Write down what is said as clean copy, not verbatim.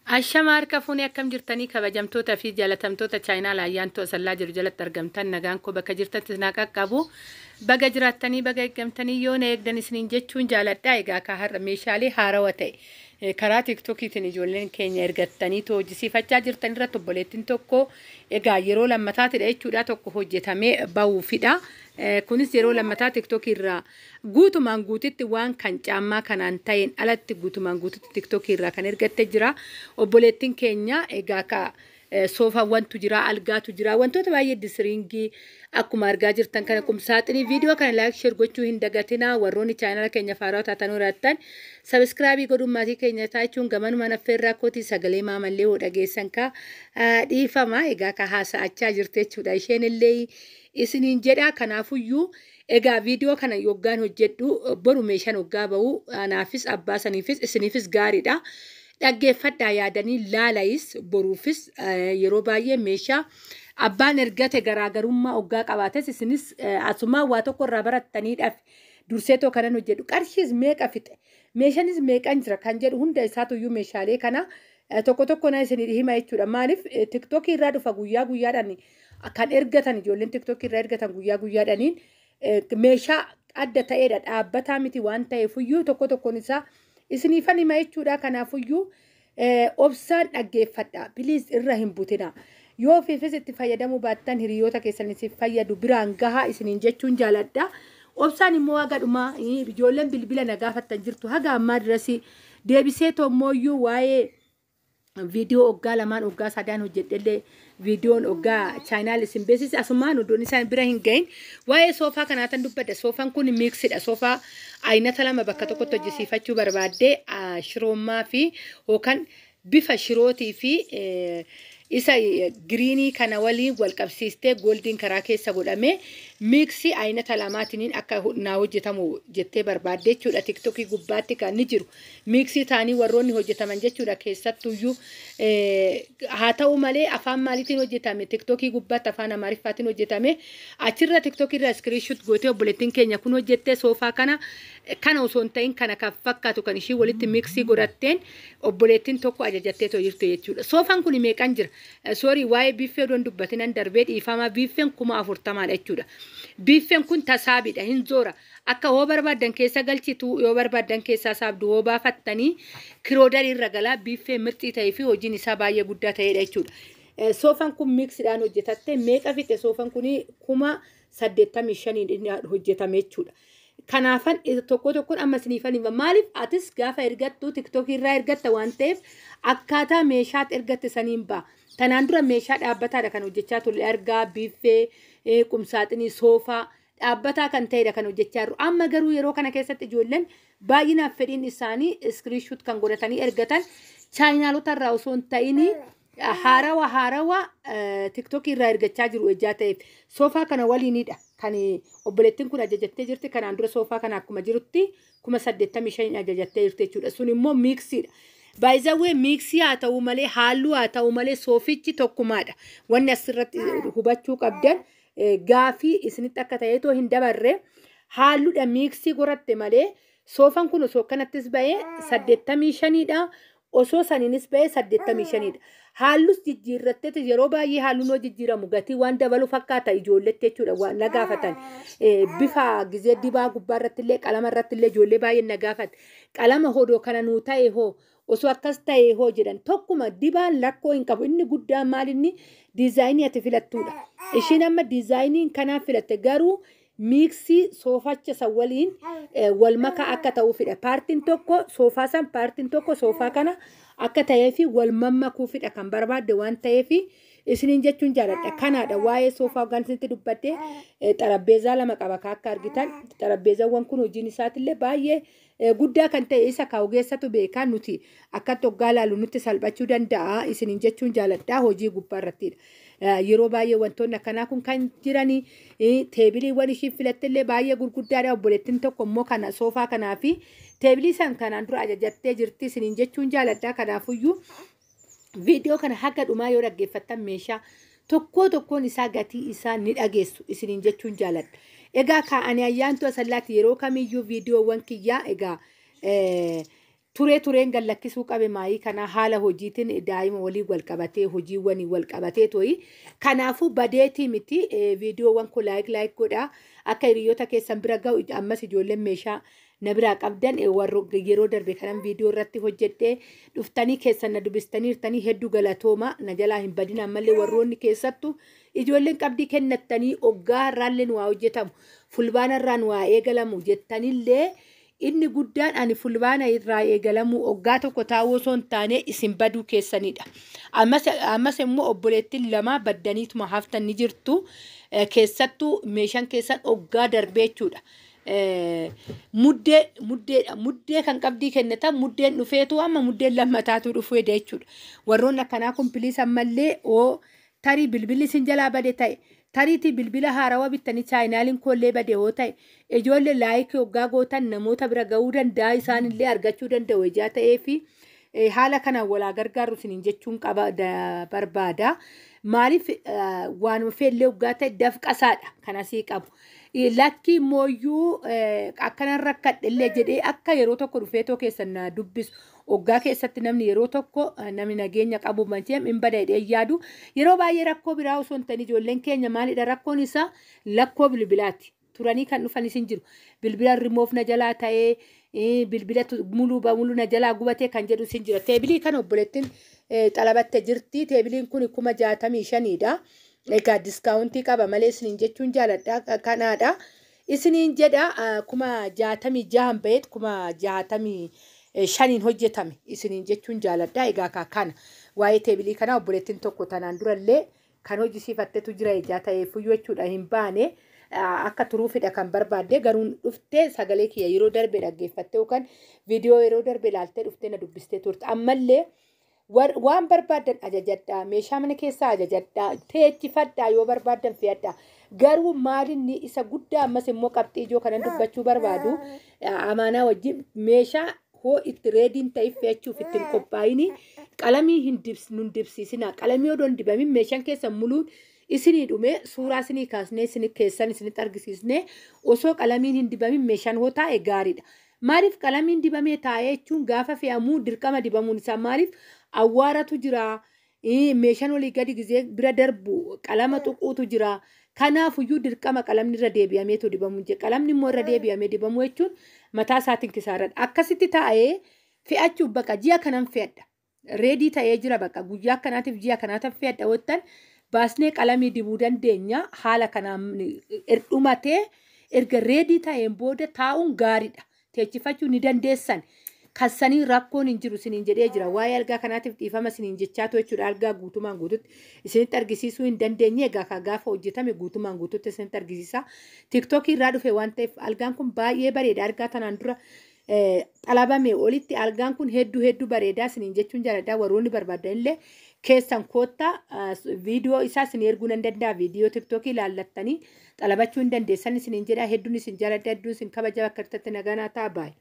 Ashama harka fuunee akkam jirtanii kabajamtoota fi jaalatamtoota chaayinaa laayyaantoo asallaa jiru jalatti argamtan nagaan koo bakka jirtanitti naa qaqqabu. Baga jiraattanii baga eeggamtanii yoo na eegdan isiniin jechuun jaaladha. Egaa akka har'a meeshaalee haarawaa ta'e karaa tiktookiitiin ijoolleen keenya ergattanii hojjisiifachaa jirtan irratti obboleettiin tokko egaa yeroo lammataatidha jechuudha tokko hojjetamee bahuufidha. Kunis yeroo lammataa tiktookii irraa guutumaan guutitti waan kan caammaa kanaan ta'een alatti guutumaan guutitti tiktookii irraa kan ergatte jira. Obboleettiin keenya egaa ka soofaawwantu jira, algaatu jira, wantoota baay'ee disiriingii akkuma argaa jirtan kana qumsaaxinii viidiyoo kana like share gochuu hin dagatinaa. Warroonni chaanala keenya faaraa taatan horattan subscribe godhuun maatii keenya taachuun gamanumaan affeerraa kootii sagalee maamallee hoo dhageessan ka dhiifama. Egaa ka haasa'achaa jirti jechuudha isheen illee isiniin jedha. Kanaafuyyuu egaa viidiyoo kana yoggaan hojjedhu boru meeshaan hoggaa bahu anaafis abbaa saniifis isiniifis gaariidha. Dhaggeeffadhaa yaadanii laalayis boruufis yeroo baay'ee meeshaa abbaan ergate garaagarummaa hoggaa qabaates isinis asumaan waa tokko irraa barattaniidhaaf durseetoo kanan hojjedhu. Qarshiis meeqa fixe meeshaanis meeqan jira kan jedhu hunda isaatuyyuu meeshaalee kana tokko tokko na isinii hima jechuudha. Maaliif tiktookii irraa dhufa guyyaa guyyaadhaan kan ergatan ijoolleen tiktookii irraa ergatan guyyaa guyyaadhaaniin meeshaa adda ta'edha dhaabbataa miti waan ta'eefuyyuu tokko tokkoon isaa isiniifan hima jechuudha. Kanaafuyyuu obsaan dhaggeeffadha. Please irra hin butina. Yoo ofiifis itti fayyadamuu baattan hiriyoota keessan isin fayyadu biraan gahaa isiniin jechuun jaaladha. Obsaan immoo haga dhumaa ijoolleen bilbila na gaafattan jirtu haga ammaa dirasii deebisee tommooyyuu waa'ee viidiyoo oggaa lamaan oggaa sadaan hojjedhellee viidiyoon oggaa chaayinaal isin beeksise asumaan odoon isaan bira hin gahin waa'ee soofaa kanaatan dubbadha. Soofaan kun miiksidha. Soofaa aynata lama bakka tokkotti hojjisiifachuu barbaaddee shiroomaa fi yookaan bifa shirootii fi isa green kana waliin wal qabsiistee goldiin karaa keessa godhamee mix aynata lamaatiin akka naa hojjetamu jettee barbaadde jechuudha. Tiktokii gubbaatti kan ni jiru mix ta'anii warroonni hojjetaman jechuudha. Keessattuyyuu haa ta'u malee afaan maaliitiin hojjetame tiktokii gubbaatti afaan amaariffaatiin hojjetame achirra tiktokii irra screenshot gootee obboleettiin keenya kun hojjettee soofaa kana kana osoo hin ta'in kana kan fakkaatu kan ishii walitti mix godhatteen obboleettiin tokko ajajattee jirtu jechuudha. Soofaan kun meeqan jira? Sorry, waa'ee biiffee odoon dubbatinan darbee dhiifama. Biiffeen 40,000 jechuudha. Biiffeen kun tasaabiidha hin zoora. Akka hoo barbaaddan keessa galchitu yoo barbaaddan keessaa saabdu hoo baafattanii kiroodarii irra galaa biiffee mirxii ta'ee fi hojiin isaa baay'ee guddaa ta'edha jechuudha. Soofaan kun mixiidhaan hojjetatte meeqa fixe? Soofaan kun 85,000 hojjetame jechuudha. Kanaafan tokko tokkoon amma isiniifan hima. Maaliif atis gaafa ergattu tiktookii irraa ergatta waan ta'eef akkaataa meeshaatti ergatte saniin ba'a. Tanaan dura meeshaa dhaabbataadha kan hojjechaa turre argaa biiffee qumsaaxinii soofaa dhaabbataa kan ta'edha kan hojjechaa jiru. Amma garuu yeroo kana keessatti ijoolleen baay'inaaf fedhiin isaanii screenshot kan godhatanii ergatan chaayinaalota irraa osoo hin ta'in haarawa haarawa tiktookii irraa ergachaa jiru ejjaa ta'eef soofaa kana waliinidha. Kan obboleettiin kun ajajattee jirti kanaan dura soofaa kana akkuma jirutti 85,000 ajajattee jirti jechuudha. Sun immoo mixiidha. Baay'izawwee mix haa ta'u malee halluu haa ta'u malee soofichi tokkumaadha. Wanni asirratti hubachuu qabdan gaafii isinitti akka ta'eetoo hin dabarre halluudha mix godhatte malee soofaan kun osoo akkanattis ba'ee 85dha. Osoo saniinis ba'ee 85dha. Hallus jijjiirratteeti yeroo baay'ee halluun yoo jijjiiramu gatii waan dabalu fakkaata ijoolletti jechuudha waan na gaafatan. Bifa gizee dibaa gubbaa irratti illee qalama irratti illee ijoollee baay'een na gaafate. Qalama hodoo kana nuu ta'e hoo osoo akkas ta'e hoo jedhan tokkuma dibaan lakkoo hin qabu. Inni guddaan maal inni design ati filattuudha. Ishiin amma designiin kanaaf filatte garuu mix soofacha san waliin wal makaa akka ta'uufidha. Partiin tokko soofaa san partiin tokko soofaa kana akka ta'eefi wal mammakuufidha kan barbaadde waan ta'eefi isiniin jechuun jaaladha. Kanaadha waa'ee soofaa hoggaan isinitti dubbadde xarabbeezaa lama qaba akka argitan. Xarabbeezaawwan kun hojiin isaatillee baay'ee guddaa kan ta'e isa ka ogeessatu beekaa nuti akkatti hoggaa ilaalu nutti salphachuu danda'a isiniin jechuun jaaladha hojii gubbaa irrattidha. Yeroo baay'ee wantoonni akkanaa kun kan jiranii tableiiwwan ishiin filattellee baay'ee gurguddaadha. Obboleettiin tokko immoo kana soofaa kanaa fi table san kanaan dura ajajattee jirti isiniin jechuun jaaladha. Kanaafuyyuu viidiyoo kana haga dhumaa yoo dhaggeeffattan meeshaa tokko tokkoon isaa gatii isaa ni dhageessu isiniin jechuun jaaladha. Egaa kaa'anii ayyaantu asallaatti yeroo kamiyyuu viidiyoowwan kiyyaa egaa Turee tureen gallakkisuu qabe maayii kana haala hojiitiin daa'ima walii wal qabatee hojiiwwan wal qabatee to'i. Kanaafuu badeetii miti, viidiyoowwan koo like like godhaa, akka hiriyoota keessan bira ga'u. Ammas ijoolleen meeshaa na biraa qabdan, warra yeroo darbe kanan viidiyoo irratti hojjedhee dhuftanii keessan na dubbistaniirtanii, hedduu galatooma. Na jalaa hin badin. Ammallee warroonni keessattuu ijoolleen qabdii kennattanii oggaa har'aallee nu haa hojjetamu, fulbaana irraa nu haa eegalamu jettanillee, inni guddaan ani fulbaana irraa eegalamu oggaa tokko taa'uu osoo hin taane isin baduu keessanidha. Ammas immoo obboleettiin lama baddaniituma haftan ni jirtu. Keessattuu meeshaan keessan oggaa darbee jechuudha. Muddee muddeedha. Muddee kan qabdii kennatan muddeen dhufeetu amma muddeen lammataatu dhufee jechuudha. Warroonni akkanaa kun please ammallee oo tarii bilbilli isin jalaa bade ta'e, tariitii bilbila haarawaa bittanii chaayinaaliin koollee bade yoo ta'e, ijoollee like hoggaa gootan namoota bira ga'uu danda'a, isaanillee argachuu danda'u ijaa ta'ee fi haala kanaan walaa gargaaru isiniin jechuun qaba barbaada. Maaliif waan feellee hoggaa ta'e dafqasaadha kan asii qabu. Lakki mooyyuu akkanan rakkadhe illee jedhee akka yeroo tokko dhufeetoo keessan na dubbisu. Hoggaa keessatti namni yeroo tokko namni nageenya qabu mancee hin bada jedhee yaadu. Yeroo baay'ee rakkoo biraa osoo hin ta'in ijoolleen keenya maalidha rakkoon isaa? Lakkoo bilbilaati. Turanii kan dhufanis hin jiru. Bilbila remove na jalaa ta'ee, bilbila muluu muluu na jalaa gubatee kan jedhu hin jira. Teebilii kan obboleettiin xalabatte jirti. Teebiliin kun 65,000dha. Egaa discountii qaba malee isiniin jechuun jaaladha kanaadha. Isiniin jedha, 66,000 baheet 65,000n hojjetame isiniin jechuun jaaladha. Egaa kana waa'ee teebilii kanaa obboleettiin tokko tanaan durallee kan hojjisiifattetu jira ijaa ta'eefuyyuu jechuudha, hin baane. Akka turuufidha kan barbaadde, garuu dhuftee sagalee kiyya yeroo darbe dhaggeeffatte yookaan viidiyoo yeroo darbe ilaaltee dhuftee na dubbistee turte. Ammallee waan barbaaddan ajajadhaa, meeshaa mana keessaa ajajadhaa, teechifadhaa, yoo barbaaddan fe'adhaa. Garuu maalinni isa guddaa ammas immoo qabxii ijoo kanan dubbachuu barbaadu, amaanaa wajjin meeshaa hoo itti readyn ta'e fe'achuuf ittiin qophaa'ini qalamii hin nun dibsiisina. Qalamii odoo hin dibamin meeshaan keessan muluun isinii dhume, suuraa isinii kaasnee isinii keessan isinitti argisiisnee osoo qalamiin hin dibamin meeshaan hoo taa'e gaariidha. Maaliif qalamiin dibamee taa'ee jechuun gaafa fe'amuu dirqama dibamuun isaa maaliif awwaaratu jira. Meeshaan olii gadi gizee bira darbu qalama tuquutu jira. Kanaafuyyuu dirqama qalamni irra deebi'ameetu dibamuu jira. Qalamni immoo irra deebi'amee dibamuu jechuun mataa isaatiin kisaaradha. Akkasitti taa'ee fe'achuuf baqa ji'a kanan fe'adha. Ready ta'ee jira, baqa guyyaa akkanaatiif ji'a kanaatiif fe'adha wottan baasnee qalamii dibuu dandeenya. Haala kanaan dhumatee erga ready ta'een booda taa'uun gaariidha. Teechifachuu ni dandeessan. Kassanii rakkoon hin jiru isiniin jedhee jira. Waa'ee algaa kanaatiif dhiifama isiniin jechaatu jechuudha. Algaa guutumaan guututti isinitti argisiisuu hin dandeenye. Egaa ka gaafa hojjetame guutumaan guututti isinitti argisiisa. Tiktookii irraa dhufe waan ta'eef algaan kun baay'ee bareeda. Algaa tanaan dura xalabame olitti algaan kun hedduu hedduu bareedaa isiniin jechuun jaaladha. Warroonni barbaadan illee keessan koottaa, viidiyoo isaa isin erguu nan danda'a. Viidiyoo Tiktookii ilaallattanii xalabachuu hin dandeessan isiniin jedha. Hedduun isin jaaladha. Hedduun isin kabaja. Bakka irratti naganaa ta'a, baay'ee.